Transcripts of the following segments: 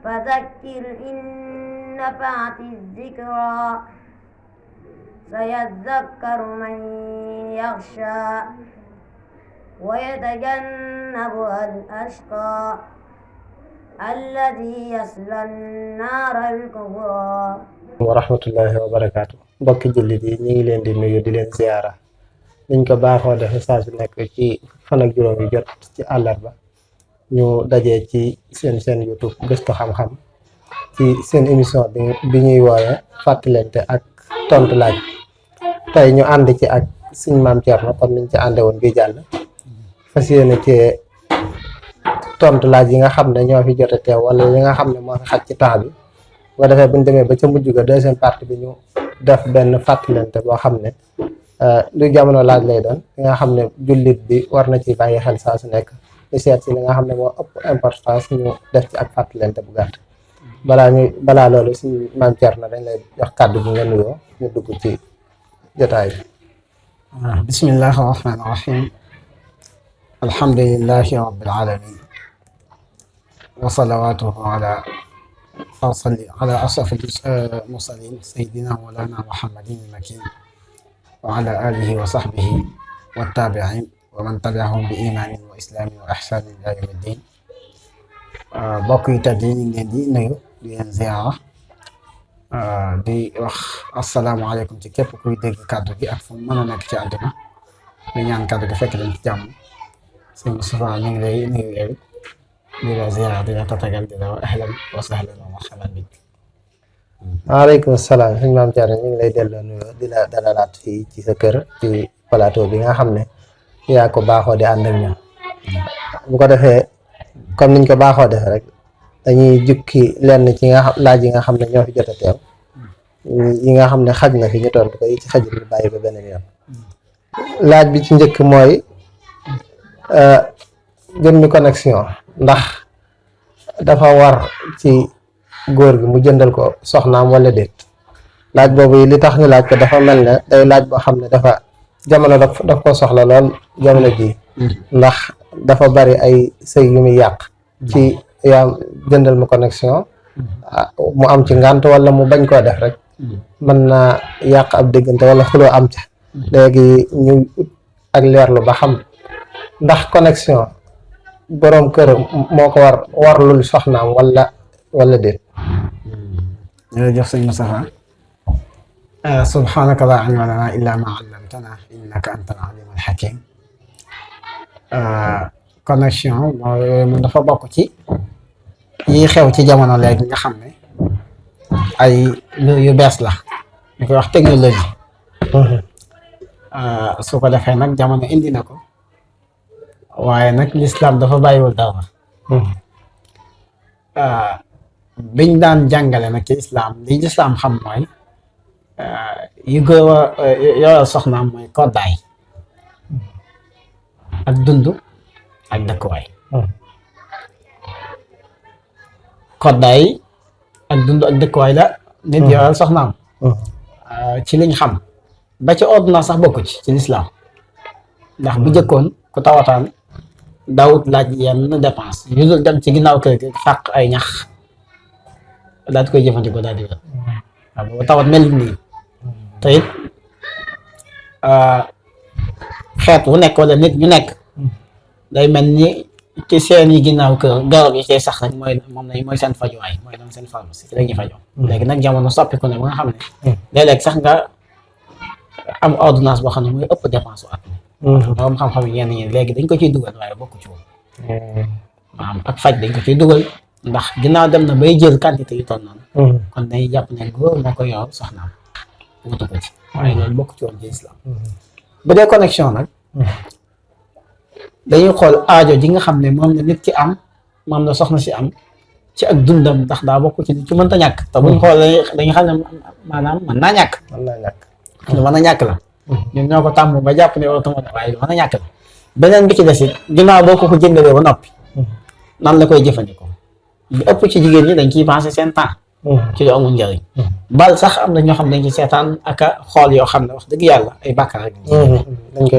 فذكر إن نفعت الذكرى سيذكر من يخشى ويتجنبها الأشقى الذي يصلى النار الكبرى wa rahmatullahi wa barakaatu. Mbokki jullit yi ñu ngi leen di nuyu di leen ziyaara niñ ko baaxoo defe saa su nekk ci fan ak juróom yi jot ci àllarba ñu dajee ci seen YouTube gëstu xam-xam ci seen émission bi ñuy wooye fàttalente ak tontu laaj. tey ñu ànd ci ak suñ maam Thierno comme niñ ci ànde woon bi jàll fas yéene ci tontu laaj yi nga xam ne ñoo fi jot a teew wala yi nga xam ne moo fi xaj ci temps bi boo defee buñ demee ba ca mujj ga deuxième partie bi ñu def benn fàttalente boo xam ne lu jamono laaj lay doon li nga xam ne jullit bi war na ci bàyyi xel saa su nekk ñu seet si li nga xam ne moo ëpp importance ñu def ci ak fàttalente bu gàtt balaa loolu suñu maam Thierno dañ lay jox kàddu bi nga nuyoo ñu dugg ci jotaay bi. bismillahi rahmaani rahim alhamdulillahi rabbil alamin wa salawatuhu ala ashrafil mursalin sayyidina mawlana muhammadin al-makin wa ala alihi wa sahbihi wa tabi'in wa man tabi'ahum bi imanin wa islamin wa ihsanin ila yawmi ddin. bokk yi tedd yi ñu ngi leen di nuyu di leen ziyaara di wax asalaamaaleykum ci képp kuy dégg kàddu gi ak fu mu mën a nekk ci àdduna di ñaan kàddu gi fekk leen ci jàmm. sëñ Moustapha ñu ngi lay nuyu yow di la ziyaara di la tatagal di la wax ahlan wa sahlan wa marhaban bik. waaleykum salaam suñu maam Thierno ñu ngi lay delloo nuyoo di la dalalaat fii ci sa kër ci plateau bi nga xam ne yaa ko baaxoo di ànd ak ñoom bu ko defee comme niñ ko baaxoo defee rek dañuy jukki lenn ci nga xam laaj yi nga xam ne ñoo fi jot a teew yi nga xam ne xaj na fi ñu tontu ko yi ci xajul ñu bàyyi ba beneen yoon. laaj bi ci njëkk mooy jëmmi connexion ndax dafa war ci góor gi mu jëndal ko soxnaam wala déet. laaj boobu yi li tax ñu laaj ko dafa mel ne day laaj boo xam ne dafa jamono daf ko soxla lool jamono ji ndax dafa bari ay sëy yu muy yàq ci yaa jëndal ma connexion mu am ci ngànt wala mu bañ koo def rek mën naa yàq ab diggante wala xuloo am ca léegi ñu ak leerlu ba xam ndax connexion boroom kër moo ko warlul soxnaam wala déet. jërëjëf sëñ Moustapha subhanaka laa ilma lanaa illaa maa allamtanaa innaka anta al-aliimul hakiim. connexion mooy mun dafa bokk ci yi xew ci jamono léegi nga xam ne ay yu bees la ñu koy wax technologie. su ko defee nag jamono indi na ko waaye nag lislaam dafa bàyyiwul dara. biñ daan jàngale nag ci lislaam li lislaam xam mooy yu góor a yoral soxnaam mooy koddaay ak dund ak dëkkuwaay. koddaay ak dund ak dëkkuwaay la nit yoral soxnaam ci liñ xam ba ci ordonnance sax bokku ci lislaam ndax bu jëkkoon ku tawataan daawut laaj yenn dépense yu dul dem ci ginnaaw kër gi fàq ay ñax daal di koy jëfandikoo daal di wér. waaw boobu tawat mel nii te it xeet wu nekk wala nit ñu nekk day mel ni ci seen yi ginnaaw kër garab yi cay sax rek mooy seen fajuwaay mooy doon seen pharmacie ci la ñuy fajoo. léegi nag jamono soppiku ne ba nga xam ne léeg-léeg sax nga am ordonnance boo xam ne mooy ëpp dépense at mi. borom xam-xam yi ñenn ñi léegi dañ ko ciy dugal waaye bokku ci woon. maanaam ak faj dañ ko ciy dugal ndax ginnaaw dem na bay jël quantité yu toll noonu. kon dañuy jàpp ne góor moo ko yor soxnaam wutu ko ci waaye loolu bokku ci woon ci islam. bu dee connexion nag dañuy xool aajo ji nga xam ne moom la nit ki am moom la soxna si am ci ak dundam ndax daa bokk ci ci mënta ñàkk. te buñ xoolee dañuy xam ne maanaam mën naa ñàkk. lu mën a ñàkk la. ñun ñoo ko tàmm ba jàpp ne warutuma ne waaye lu mën a ñàkk la. beneen bi ci des it ginnaaw boo ko jëndalee ba noppi. nan la koy jëfandikoo. bi ëpp ci jigéen ñi dañ ciy passé seen temps. ci lu amul njëriñ. bal sax am na ñoo xam ne dañ ci seetaan ak a xool yoo xam ne wax dëgg yàlla ay bàkkaar rek.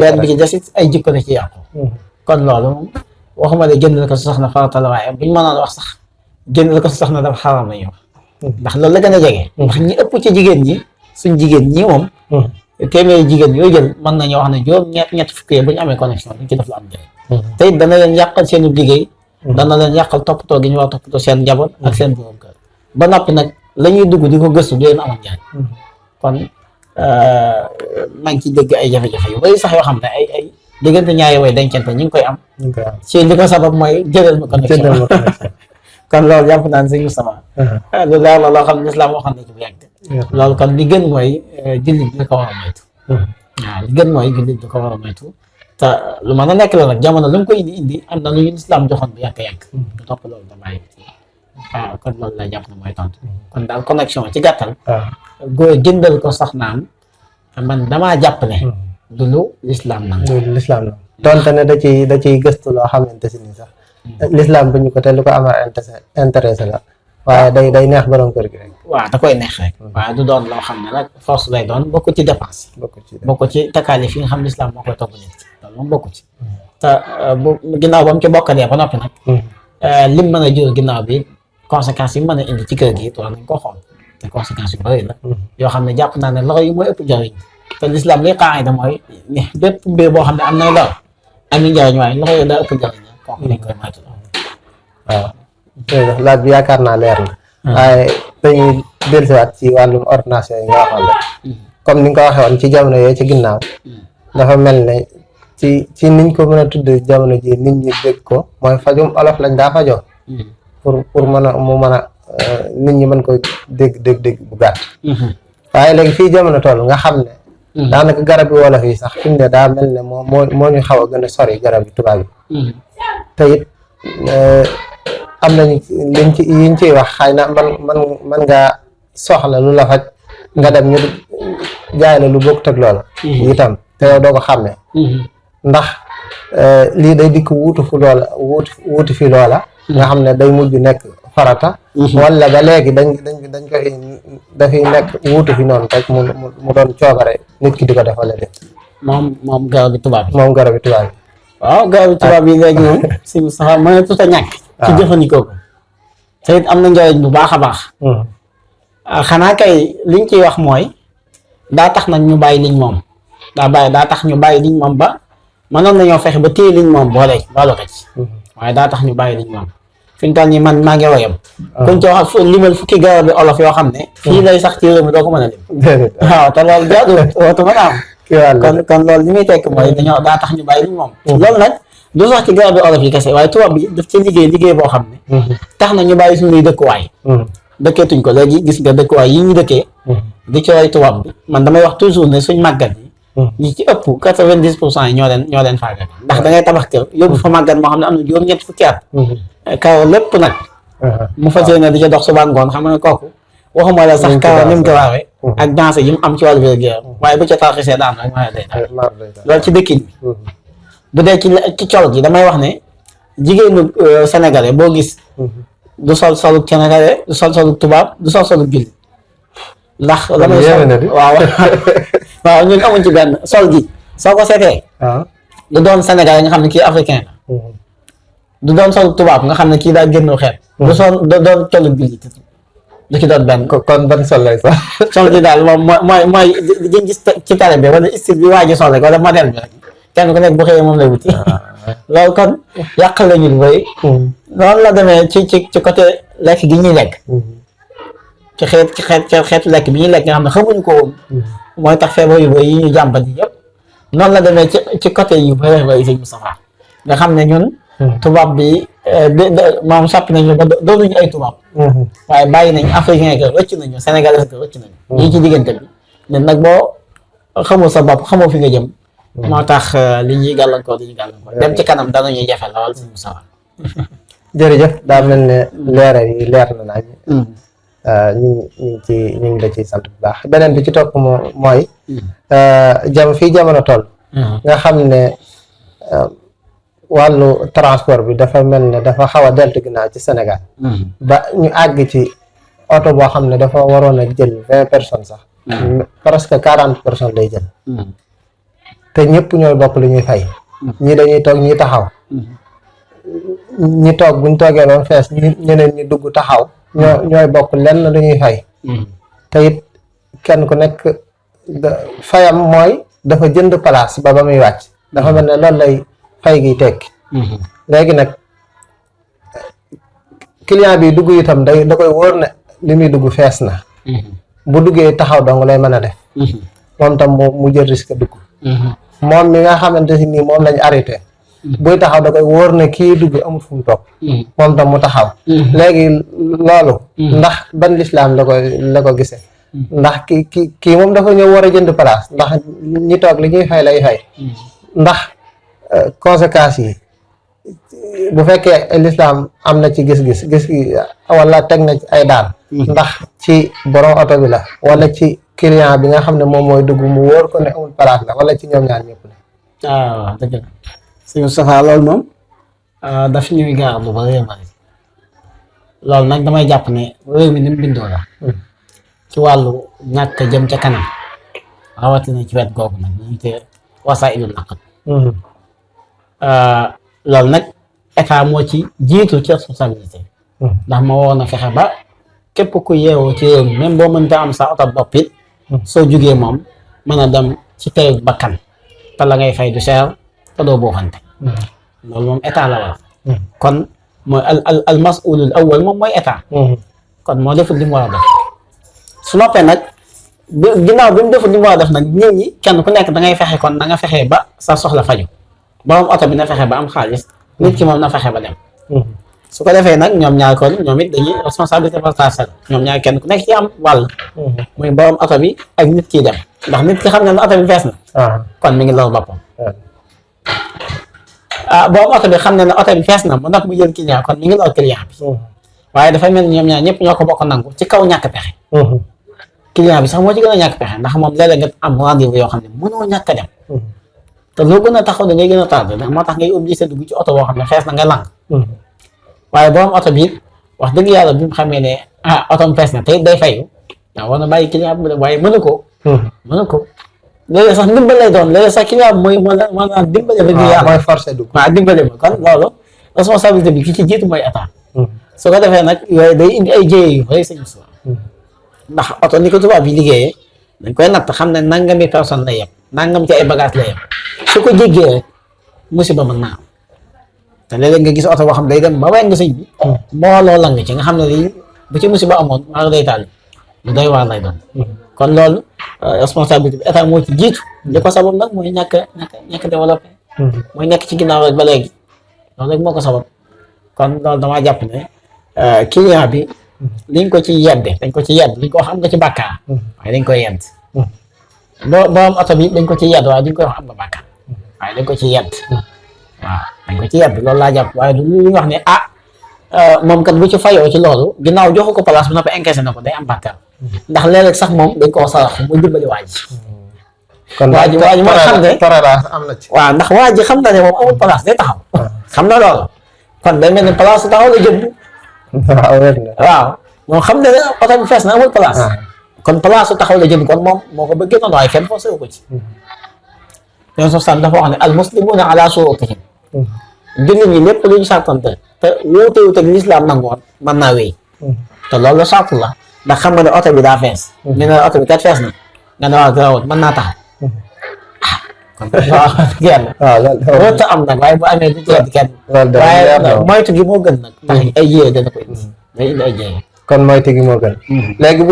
benn bi ci des it ay jikko la ci yàqu. kon loolu moom waxuma ne jënd ko soxna farata la waaye buñ mënoon wax sax génneel ko soxna dafa xaram la ñuy wax ndax loolu la gën a jege ndax ñi ëpp ci jigéen ñi suñ jigéen ñi moom téeméeri jigéen yoo jël mën nañoo wax ne juróom ñett fukki bu ñu amee connexion duñ ci def lu am njëriñ te it dana leen yàqal seenu liggéey dana leen yàqal toppatoo gi ñu war a toppatoo seen njaboot ak seen borom kër ba noppi nag la ñuy dugg di ko gëstu du leen amal njëriñ kon maa ngi ci dégg ay jafe-jafe yu bari sax yoo xam ne ay diggante ñaari way dencante ñu ngi koy am ci li ko sabab mooy jëlal ma connexion kon loolu jàpp naa ne sëñ Moustapha lu leer la loo xam ne lislaam waxoon na ci bu yàgg loolu kon li gën mooy jullit bi ko war a moytu waaw li gën mooy jullit bi ko war a moytu te lu mën a nekk la nag jamono lu mu ko indi am na lu ñu lislaam joxoon bu yàgg-yàgg du topp loolu da bàyyi waaw kon loolu la jàpp na mooy tontu kon daal connexion ci gàttal góor jëndal ko soxnaam man damaa jàpp ne du lu lislaam nag lislaam la donte ne da ciy gëstu loo xamante si ni sax lislaam bu ñu ko te lu ko amal intéressé la waaye day neex borom kër gi rek waaw da koy neex rek waaye du doon loo xam ne nag force lay doon bokk ci dépense bokk ci takaalif yi nga xam lislaam moo koy togg nit ki loolu moom bokku ci te bu ginnaaw ba mu ci bokkadee ba noppi nag lim mën a jur ginnaaw bi conséquences yi mën a indi ci kër gi it war nañ ko xool te conséquences yu bëri la yoo xam ne jàpp naa ne loxo yi mooy ëpp njëriñ te lislaam li qaida mooy ni bépp mbir boo xam ne am nay lor am na njëriñ waaye loxo yi daa ëpp njëriñ kooku dañ koy moytu waaw laaj bi yaakaar naa leer na waaye dañuy dellusiwaat ci wàllum ordonnance yi nga waxoon rek comme ni nga ko waxee woon ci jamono yooyu ci ginnaaw dafa mel ne ci niñ ko mën a tudd jamono ji nit ñi dégg ko mooy fajum olof lañ daa fajoo pour mën a mu mën a nit ñi mën ko dégg bu gàtt waaye léegi fii jamono toll nga xam ne daanaka garab yi wolof yi sax fi mu ne daa mel ne moo ñu xaw a gën a sori garab yi tubaab yi te it am nañu yiñ ciy wax xëy na man ngaa soxla lu la faj nga dem ñu jaay la lu bokk teg loola itam te yow doo ko xàmmee ndax lii day dikk wuutu fi loola nga xam ne day mujj nekk farata wala ba léegi dañ koy dafay nekk wuutu fi noonu rek mu doon coobare nit ki di ko def wala def moom garab bi tubaab yi moom garab bi tubaab yi waaw garab bi tubaab yi léegi moom si sax mën a tuta ñàkk ci jëfandikoo ko te it am na njëriñ bu baax a baax xanaa kay liñ ciy wax mooy daa tax nag ñu bàyyi liñ moom daa tax ñu bàyyi liñ moom ba mënoon nañoo fexe ba téye liñ moom boole ko ci waaye daa tax ñu bàyyi liñ moom fi ñu toll nii man maa ngi woyam kuñ ci wax limal fukki garab bi olof yoo xam ne fii lay sax ci réew mi doo ko mën a lim waaw te loolu jaadu wootu mën a am kon loolu li muy tekk mooy daa tax ñu bàyyi liñ moom loolu nag du sax ci garab bi olof yi kese waaye tubaab bi daf ci liggéey boo xam ne tax na ñu bàyyi suñuy dëkkuwaay dëkkeetuñ ko léegi gis nga dëkkuwaay yi ñu dëkkee di ci roy tubaab bi man damay wax toujours ne suñ màggat yi ñi ci ëpp 90% yi ñoo leen faagal ndax da ngay tabax kër yóbbu fa màggat moo xam ne am na juróom-ñett fukki at kaw lépp nag mu fas yéene di ca dox suba ngoon xam nga kooku waxuma la sax kaw ni mu gawaawee ak danse yi mu am ci wàllu wér-gu-yaram waaye bu ca tarxisee daan rek ma day daal loolu ci dëkkin bi bu dee ci col gi damay wax ne jigéenu sénégalais boo gis du sol solub sénégalais du sol solub tubaab du sol solub julli ndax la may sol waaw ñun amuñ ci benn sol gi soo ko seetee du doon sénégalais nga xam ne kii africain la du doon solub tubaab nga xam ne kii daa génnoo xeet du doon colub julli du ci doon benn kon ban sol lay sax sol gi daal moom mooy jën gis ci télé bi wala style bi waa ji sol rek wala modèle bi rek kenn ku nekk bu xëyee moom lay wuti loolu kon yàqal la ñu lu bëri noonu la demee ci côté lekk gi ñuy lekk ci xeetu lekk bi ñuy lekk nga xam ne xamuñu ko woon mooy tax feebar yu bëri yi ñu jàmbat yi yëpp noonu la demee ci côté yu bëri bëri sëñ Moustapha nga xam ne ñun tubaab bi moom soppi nañu ba doonuñu ay tubaab waaye bàyyi nañ africain que rëcc nañu sénégalais que rëcc nañu ñii ci diggante bi ne nag boo xamul sa bopp xamoo fi nga jëm moo tax li ñuy gàllankoor dem ci kanam danañuy jafe lool si Moussa. jërëjëf daa mel ne leeral yi leer na nañ ñu ngi la ciy sant bu baax beneen bi ci topp mooy fii jamono toll nga xam ne wàllu transport bi dafa mel ne dafa xaw a deltu ginnaaw ci Sénégal ba ñu àgg ci oto boo xam ne dafa waroon a jël 20 personnes sax presque 40 personnes lay jël te ñëpp ñooy bokk lu ñuy fay ñii dañuy toog ñii taxaw ñi toog buñ toogee ba fees ñeneen ñi dugg taxaw ñooy bokk lenn lu ñuy fay te it kenn ku nekk fayam mooy dafa jënd place ba muy wàcc dafa mel ne loolu lay fay gi tekki léegi nag client bi dugg itam da koy wóor ne li muy dugg fees na bu duggee taxaw dong lay mën a def moom tam mu jël risque dugg moom mi nga xamante si nii moom lañ arrêté buy taxaw da koy wóor ne kii dugg amul fu mu toog moom tam mu taxaw léegi loolu ndax ban lislaam la ko gisee ndax kii moom dafa ñëw war a jënd place ndax ñi toog li ñuy fay lay fay ndax conséquences yi bu fekkee lislaam am na ci gis wala teg na ci ay daan ndax ci borom oto bi la wala ci client bi nga xam ne moom mooy dugg mu wóor ko ne amul place la wala ci ñoom ñaar ñëpp la waaw dëgg la sëñ Moustapha loolu moom daf ñuy gaar lu bari bari loolu nag damay jàpp ne réew mi ni mu bindoo la ci wàllu ñàkk jëm ca kanam rawatina ci wet googu nag ñu te wasaa'ilul naqd loolu nag état moo ci jiitu ci responsabilité ndax ma woon a fexe ba képp ku yeewoo ci réew mi même boo mënta am sa oto bopp it soo jugee moom mën a dem ci teyu bakkan te la ngay fay du cher te doo buuxante loolu moom état la war kon mooy al mas'ulul awwal moom mooy état kon moo deful li mu war a def su noppee nag ginnaaw bi mu deful li mu war a def nag nit ñi kenn ku nekk da ngay fexe kon na nga fexe ba sa soxla faju borom oto bi na fexe ba am xaalis nit ki moom na fexe ba dem su ko defee nag ñoom ñaar kon ñoom it dañuy responsabilité partagée ñoom ñaar kenn ku nekk ci am wàll muy borom oto bi ak nit kiy dem ndax nit ki xam ne oto bi fees na kon mi ngi loolu boppam borom oto bi xam ne oto bi fees na mu nag mu jël client kon mi ngi loolu client bi waaye dafay mel ni ñoom ñaar ñëpp ñoo ko bokk nangu ci kaw ñàkk pexe client bi sax moo ci gën a ñàkk pexe ndax moom léeg-léeg nga am rendez-vous yoo xam ne mënoo ñàkk a dem te loo gën a taxaw da ngay gën a tardé ndax moo tax ngay obligé dugg ci oto boo xam ne fees na nga lang waaye borom oto bi wax dëgg yàlla bi mu xamee ne oto mu fees na te day fayu waaw war na bàyyi client bi waaye mënu ko léegi sax ndimbal lay doon léegi sax client bi mooy a dimbale ba ñu yàlla mooy forcé dugg waaw dimbale ma kon loolu responsabilité bi ki ci jiitu mooy état su ko defee nag yooyu day indi ay jéye yu bëri sañu suwa ndax oto ni ko tubaab bi liggéeyee dañ koy natt xam ne nangami personne lay yem nangam ci ay bagage lay yem su ko jéggee rek musiba mën naa am te léeg-léeg nga gis oto boo xam day dem ba weng sëñ bi mbooloo lang ci nga xam ne lii bu ci musiba amoon maa ngi day taal lu doy waar lay doon kon loolu responsabilité bi état moo ci jiitu li ko sabab nag mooy ñàkk développé mooy nekk ci ginnaaw rek ba léegi loolu rek moo ko sabab kon loolu damaa jàpp ne client bi liñ ko ci yedde dañ ko ci yedd liñ ko wax am nga ci bàkkaar waaye dañ koy yedd borom oto bi dañ ko ci yedd waaye duñ koy wax am nga bàkkaar waaye dañ ko ci yedd waaw dañ ko ci yedd loolu laa jàpp waaye du lu ñu wax ne moom kat bu ci fayoo ci loolu ginnaaw joxu ko place bu noppi encaissé na ko day am bàkkaar ndax léeg-léeg sax moom dañ koo sarax muy dimbali waa ji kon waa ji mooy xam ne tolérance am na ci waaw ndax waa ji xam na ne moom amul place day taxaw xam na loolu kon day mel ni place taxaw la jënd waaw moom xam ne ne oto bi fees na amul place kon place taxaw la jënd kon moom moo ko bëggee noonu waaye kenn forcé wu ko ci yoon sof sam dafa wax ne al muslimuna ala shurutihim jullit ñi lépp lu ñu sartante te wóotewut ak lislaam nangoon mën naa wéy te loolu la sart la ndax xam nga ne oto bi daa fees ñu ne oto bi kat fees na nga ne waaw garawut mën naa taxaw kon waaw genn wóota am nag waaye bu amee du ci kenn waaye moytu gi moo gën nag ndax ay jiyee dana ko indi day indi ay jiyee kon moytu gi moo gën léegi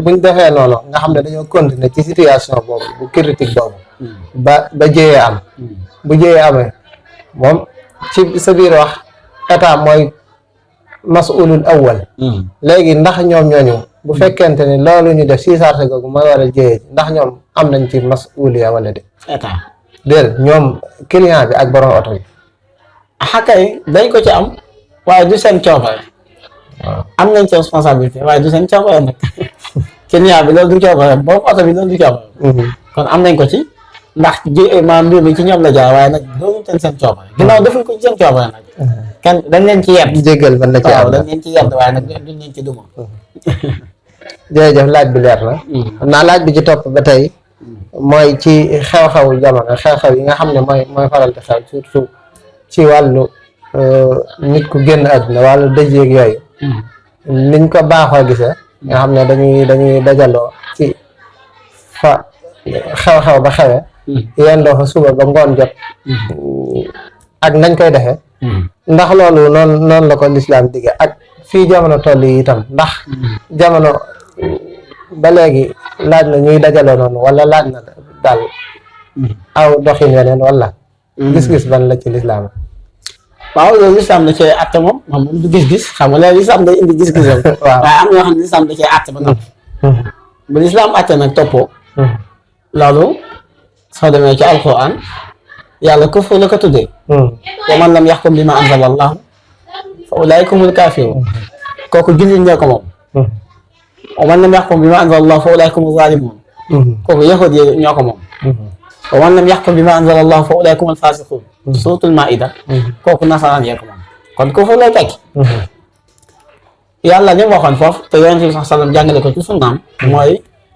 buñ defee noonu nga xam ne dañoo continuer ci situation boobu bu critique boobu ba jiyee am bu jiyee amee moom ci sa biir wax état mooy mas'ulul awwal léegi ndax ñoom ñooñu bu fekkente ni loolu ñu def si sarse googu mooy war a jiyee ndax ñoom am nañ ci mas'uliya wala de état déedéet ñoom client bi ak borom oto bi xakay dañ ko ci am waaye du seen coobare am nañ ci responsabilité waaye du seen coobare nag client bi loolu du coobare borom oto bi loolu du coobare kon am nañ ko ci ndax maanaam mbir mi ci ñoom la jaar waaye nag doonu teen seen coobare ginnaaw defuñ ko ci seen coobare nag kenn dañ leen ci yedd jéggal man la ci waaw dañ leen ci yedd waaye nag duñ leen ci duma jërëjëf laaj bi leer na xam naa laaj bi ci topp ba tey mooy ci xew-xewu jamono xew-xew yi nga xam ne mooy faral di xew surtout ci wàllu nit ku génn àdduna wàllu dëj yeeg yooyu niñ ko baaxoo gisee nga xam ne dañuy dajaloo ci fa xew-xew ba xewe yendoo fa suba ba ngoon jot ak nañ koy defee ndax loolu noonu la ko lislaam digge ak fii jamono toll yi itam ndax jamono ba léegi laaj na ñuy dajaloo noonu wala laaj na daal aw doxin weneen wala gis-gis ban la ci lislaam waaw loolu lislaam da cee àtte moom du gis-gis xam nga léegi lislaam day indi gis-gisam waaye am na yoo xam ne lislaam da cee àtte ba noppi bu lislaam àtte nag toppoo loolu soo demee ci alquran yàlla kufr la ko tuddee wa man lam yaxkum bi ma anzala allah fa ulaika humul kafirun kooku jullit ñoo ko moom wa man lam yaxkum bi ma anzala allah fa ulaika humuz zalimun kooku yahud yi ñoo ko moom wa man lam yaxkum bi ma anzala allah fa ulaika humul fasiqun suratul maida kooku nasaraan yee ko moom kon kufr lay tekki yàlla li mu waxoon foofu te yonent bi sallallahu alayhi wa sallam jàngale ko ci sunnaam mooy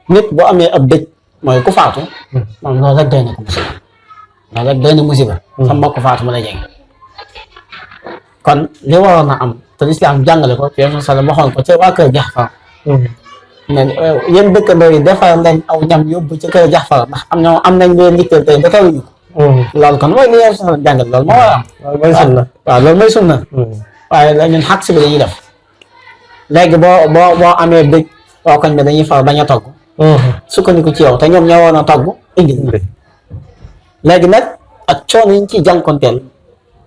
nit boo amee ab dëj mooy ku faatu moom loolu rek doy na ko musiba loolu rek doy na musiba sa mbokk faatu mën a jege kon li waroon a am te lislaam jàngale ko ci yonent sallam waxoon ko ci waa kër Jaxfar ne yéen dëkkandoo yi defar leen aw ñam yóbbu ci kër Jaxfar ndax am nañ leen ndikkal tey ba taluñu ko loolu kon mooy li yonent sallam jàngale loolu moo war a am waaw loolu mooy sunna waaye la ñun xaq si bi dañuy def léegi boo amee dëj waa koñ bi dañuy far bañ a togg sukkandiku ci yow te ñoom ñoo woon a togg indi léegi nag ak coono yi ñu ciy jànkonteel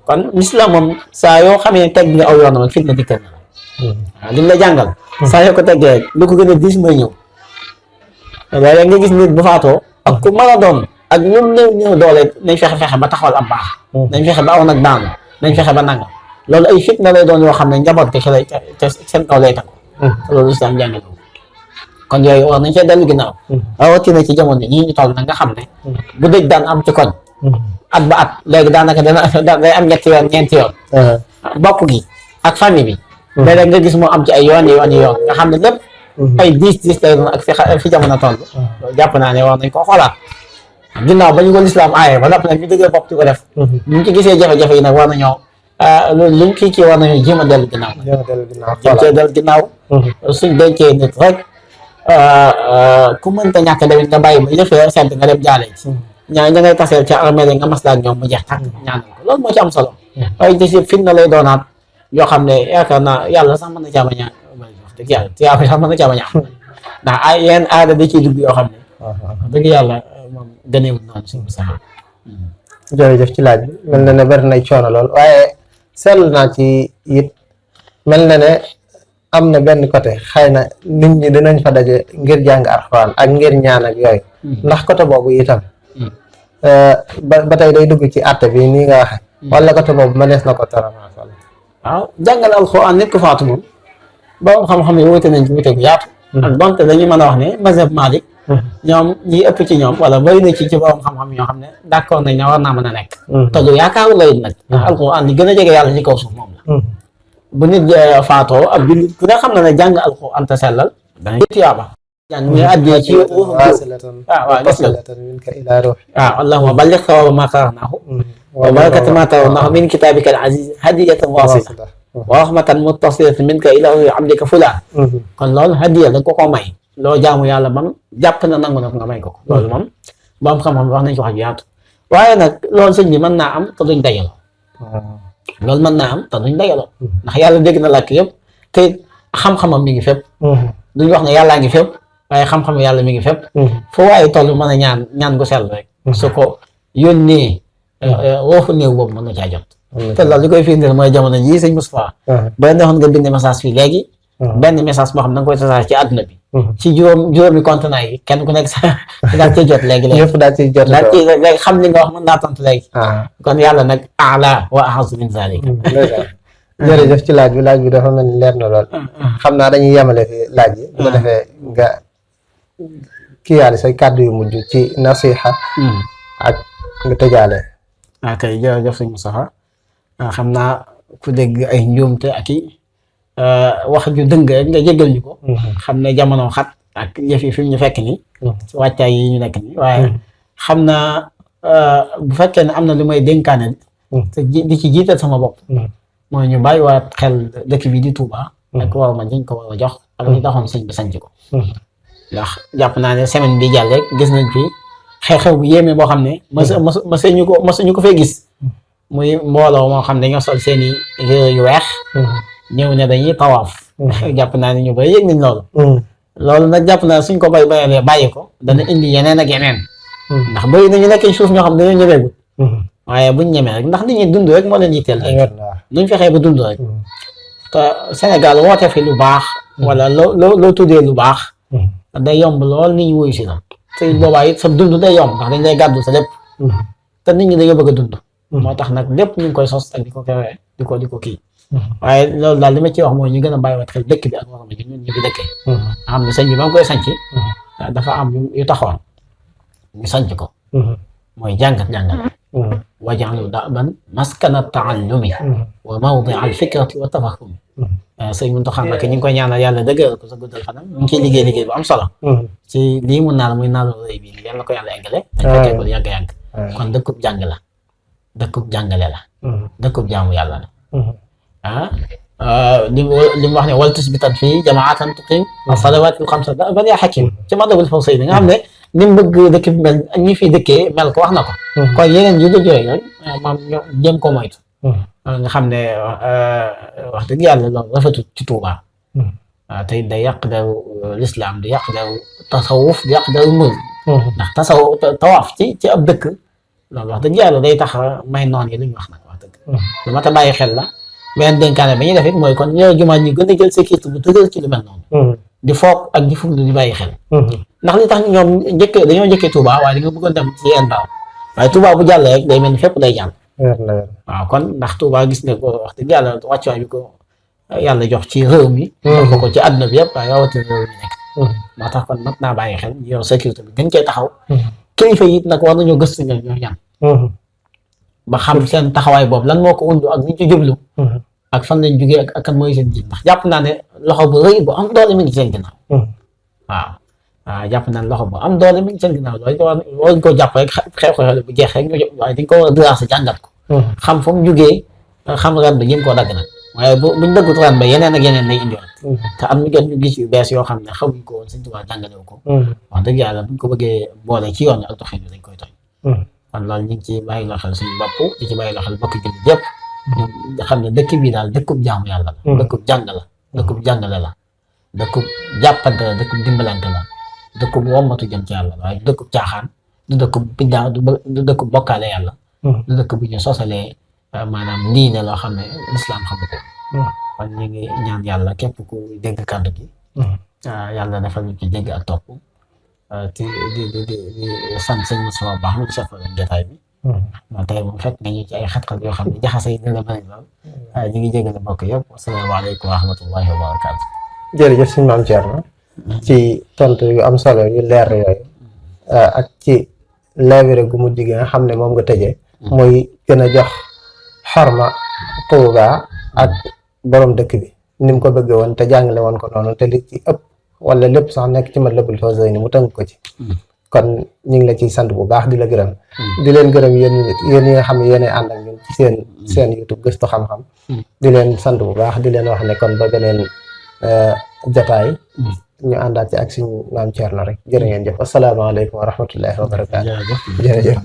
kon l'islam moom saa yoo xamee teg nga aw yoonam ak fitna dikkal na waaw li mu la jàngal saa yoo ko teggee lu ko gën a diis mooy ñëw léeg-léeg nga gis nit bu faatoo ak ku mën a doon ak ñun néew doole nañ fexe ba taxawal am baax nañ fexe ba aw nag daanu nañ fexe ba nangam loolu ay fitna lay doon yoo xam ne njaboot ko ci lay seen kaw lay teg loolu l'islam jàngal kon yooyu war nañ cee dellu ginnaaw rawatina ci jamono ñii ñu toll nag nga xam ne bu dëj daan am ci koñ at ba at léegi daanaka day am ñetti yoon ñeenti yoon bokk gi ak famille bi léeg-léeg nga gis moo am ci ay yoon nga xam ne lépp ay 10 lay doon ak fi jamono toll jàpp naa ne war nañ koo xoolaat ginnaaw ba ñu ko lislaam aaye ba noppi nag ñu dëgër bopp di ko def ñu ci gisee jafe-jafe yi nag war nañoo loolu luñ kii war nañoo jéem a dellu ginnaaw jéem cee dellu ginnaaw suñ dencee nit rek ku mënta ñàkk demit nga bàyyi ba yëfee sent nga dem jaale ci ña ngay taseel ca armée nga maslaa ak ñoom mu jeex tàkk ñaanal ko loolu moo ci am solo waaye di si fin na lay doonaat yoo xam ne yaakaar naa yàlla sax mën na caa bañ a wax dëgg yàlla tiyaaba sax mën na caa bañ a am ndax ay yenn aada da ciy dugg yoo xam ne dëgg yàlla moom gëneewul noonu suñu sax jërëjëf ci laaj bi mel na ne bari nay coono lool waaye seetlu naa ci it mel na ne am na benn côté xëy na nit ñi dinañ fa daje ngir jàng alxuraan ak ngir ñaan ak yooyu ndax côté boobu itam ba tey day dugg ci àtte bi nii nga waxe wala côté boobu mënees na ko taramasal waaw jàngal alxuraan nit ko faatu moom borom xam-xam yi wute nañ ci wute gu yaatu ak donte dañuy mën a wax ne mazhab Malik ñoom ñi ëpp ci ñoom wala bëri na ci borom xam-xam ñoo xam ne d'accord nañ ne war naa mën a nekk te lu yaakaaru lay nag ndax alxuraan li gën a jege yàlla ci kaw suuf moom la bu nit faatoo ab jullit ku ne xam na ne jàng alxuraan te sellal dana tiyaaba jàng ñu addee ci waaw gis nga waaw allahumma balligh sawaba ma qara'nahu wa barakata ma tarawnahu min kitabika al-aziz hadiyatan wasila wa rahmatan muttasilatan minka ila abdika fulaan kon loolu hadiya da ko may loo jaamu yàlla bam jàpp na nangu na ko nga may ko loolu moom boom xam-xam wax nañ ko wax yaatu waaye nag loolu sëñ bi mën naa am te duñ dajaloo loolu mën naa am te duñ dajaloo ndax yàlla dégg na làkk yëpp te xam-xamam mi ngi fépp duñ wax ne yàllaa ngi fépp waaye xam-xam yàlla mi ngi fépp foo waaye toll mën a ñaan gu sell rek su ko yónnee woofu néew boobu mën na caa jot te loolu li koy firndeel mooy jamono jii sëñ Moustapha ba neexoon nga bind message fii léegi benn message boo xam da nga koy tasaare ci àdduna bi ci juróomi contenant yi kenn ku nekk sax daal ciy jot léegi yëpp daal ciy jot léegi xam li nga wax mën naa tontu léegi kon yàlla nag ala wa ahaz min zalik jërëjëf ci laaj bi dafa mel ni leer na lool xam naa dañuy yemale fi laaj yi bu ko defee nga kii yaale say kàddu yu mujj ci nasiha ak nga tëjaale kay jërëjëf sëñ Moustapha xam naa ku dégg ay njuumte ak i wax ju dëng rek nga jégal ñu ko xam ne jamono xat ak yëf yi fi ñu fekk nii ci wàccaay yi ñu nekk nii waaye xam naa bu fekkee ne am na lu may dénkaane te di ci jiital sama bopp mooy ñu bàyyiwaat xel dëkk bi di Touba ak war ma dañ ko war a jox ak li taxoon sëñ bi sanc ko ndax jàpp naa ne semaine bi jàll rek gis nañ fi xew-xew bu yéeme boo xam ne masuñu ko fee gis muy mbooloo moo xam ne dañoo sol seeni yére yu weex ñëw ne dañuy tawaaf jàpp naa ne ñu bëri yëg nañ loolu nag jàpp naa suñ ko bàyyi ko dana indi yeneen ak yeneen ndax bëri nañu nekk suuf ñoo xam ne dañoo ñëweegul waaye buñ ñemee rek ndax nit ñi dund rek moo leen yitteel rek nuñ fexee ba dund rek te Sénégal woote fi lu baax wala loo tuddee lu baax day yomb lool nit ñi wuyu si la te boobaa it sa dund day yomb ndax dañ lay gàddu sa lépp te nit ñi dañoo bëgg a dund moo tax nag lépp ñu ngi koy sos ak di ko kewee di ko kii waaye loolu daal li ma ciy wax mooy ñu gën a bàyyiwaat xel dëkk bi ak war ma ji ñun ñu fi dëkkee nga xam ne sëñ bi ba nga koy sanc dafa am yu taxoon ñu sanc ko mooy jàngale wajalu da'ban maskana ta'allumi wa mawdi al fikrati wa tafahumi sëñ Muntaxa Mbakke ñu ngi koy ñaanal yàlla dëggal ko sa guddal fanam ñu ngi ciy liggéey bu am solo ci lii mu naal muy naalu rëy bi yàlla ko yàlla eggale dañ ko teggul yàgg-yàgg kon dëkkub jàng la dëkkub jàngale la dëkkub jaamu yàlla la li mu wax ne wal tusbitan fii jamaatan tuqim as-salawaatil xamsa ban yaa xakim ci Matlabul Fawzayni nga xam ne ni mu bëgg dëkk bi mel ñi fi dëkkee mel ko wax na ko kon yeneen yu dul yooyu maam ñoo jëm ko moytu nga xam ne wax dëgg yàlla loolu rafetut ci Tuuba tey day yàq deru lislaam di yàq deru tasawuf di yàq deru murid ndax tawaaf ci ab dëkk loolu wax dëgg yàlla day tax may noon yi lu ñu wax nag wax dëgg lu mat a bàyyi xel la beneen dénkaane ba ñuy def it mooy kon ñoo jumaa ñi gën a jël sécurité bu dëgër ci lu mel noonu di foog ak di fuglu di bàyyi xel ndax li tax ñoom dañoo njëkkee Touba waaye dañoo bëggoon dem ci yenn daaw waaye Touba bu jàllee rek day mel ni fépp day jàll waaw kon ndax Touba gis nga ko wax dëgg yàlla wàccuwaay bi ko yàlla jox ci réew mi jox ko ci àdduna bi yëpp waaye rawatina réew mi nekk moo tax kon mat naa bàyyi xel ñu yor sécurité bi gën cee taxaw kilifa yi it nag war nañoo gëstu ñoom ñoo ñan ba xam seen taxawaay boobu lan moo ko undu ak liñ ci jublu ak fan lañ jugee ak kan mooy seen ji ndax jàpp naa ne loxo bu rëy bu am doole mi ngi seen ginnaaw waaw jàpp naa ne loxo bu am doole mi ngi seen ginnaaw loolu waruñ koo jàpp rek xew bu jeex rek waaye dañ ko war a diraasa jàngat ko xam fa mu jugee xam ren ba jéem koo dagg nag waaye buñ dëggut ren ba yeneen ak yeneen lay indiwaat te am ñu gis yu bees yoo xam ne xamuñ ko woon Sëñ Tuubaa jàngalewu ko wax dëgg yàlla buñ ko bëggee boole ci yoon ak doxin bi dañ koy tooñ kon loolu ñu ngi ci bàyyi loo xel suñu bopp di ci bàyyi loo xel bokk jullit yëpp nga xam ne dëkk bi daal dëkkub jaamu yàlla la dëkkub jàng la dëkkub jàngale la dëkkub jàppante la dëkkub dimbalante la dëkkub wommatu jëm ci yàlla waaye dëkkub caaxaan du dëkkub biddaa du dëkkub bokkaale yàlla du dëkk bu ñu sosalee maanaam diine loo xam ne lislaam xamu ko kon ñu ngi ñaan yàlla képp ku dégg kàddu gi yàlla defal ñu ci dégg ak topp di sant sëñ Moussa baax mu chef jotaay bi tey moom fekk nañu ci ay xat-xat yoo xam ne jaxase yi dina bëri lool ñu ngi jégal mbokk yëpp asalaamaaleykum wa rahmatullahi wa barakaatu jërëjëf suñu maam Thierno ci tontu yu am solo yu leer yooyu ak ci leewere gu mujj gi nga xam ne moom nga tëjee mooy gën a jox xorma Tuuba ak borom dëkk bi ni mu ko bëggee woon te jàngale woon ko noonu te li ci ëpp wala lépp sax nekk ci Matlabul Fawzayni mu tënk ko ci kon ñu ngi la ciy sant bu baax di la gërëm di leen gërëm yéen ñi nga xam ne yéen ànd ak ñun ci seen YouTube Gëstu Xam-Xam di leen sant bu baax di leen wax ne kon ba beneen jotaay ñu àndaat ci ak suñu maam Thierno rek jërë ngeen jëf asalaamaaleykum wa rahmatullahi wa barakaatu jërëjëf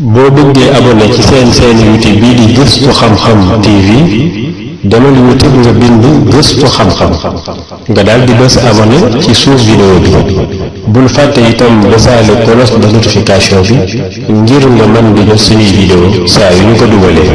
boo bëggee abonné ci seen YouTube bii di Gëstu Xam-Xam TV demal YouTube nga bind Gëstu Xam-Xam nga daal di bës abonné ci suuf vidéo bi bul fàtte itam bësaale cloche de notification bi ngir nga mën di jot suñuy vidéo saa yu ñu ko dugalee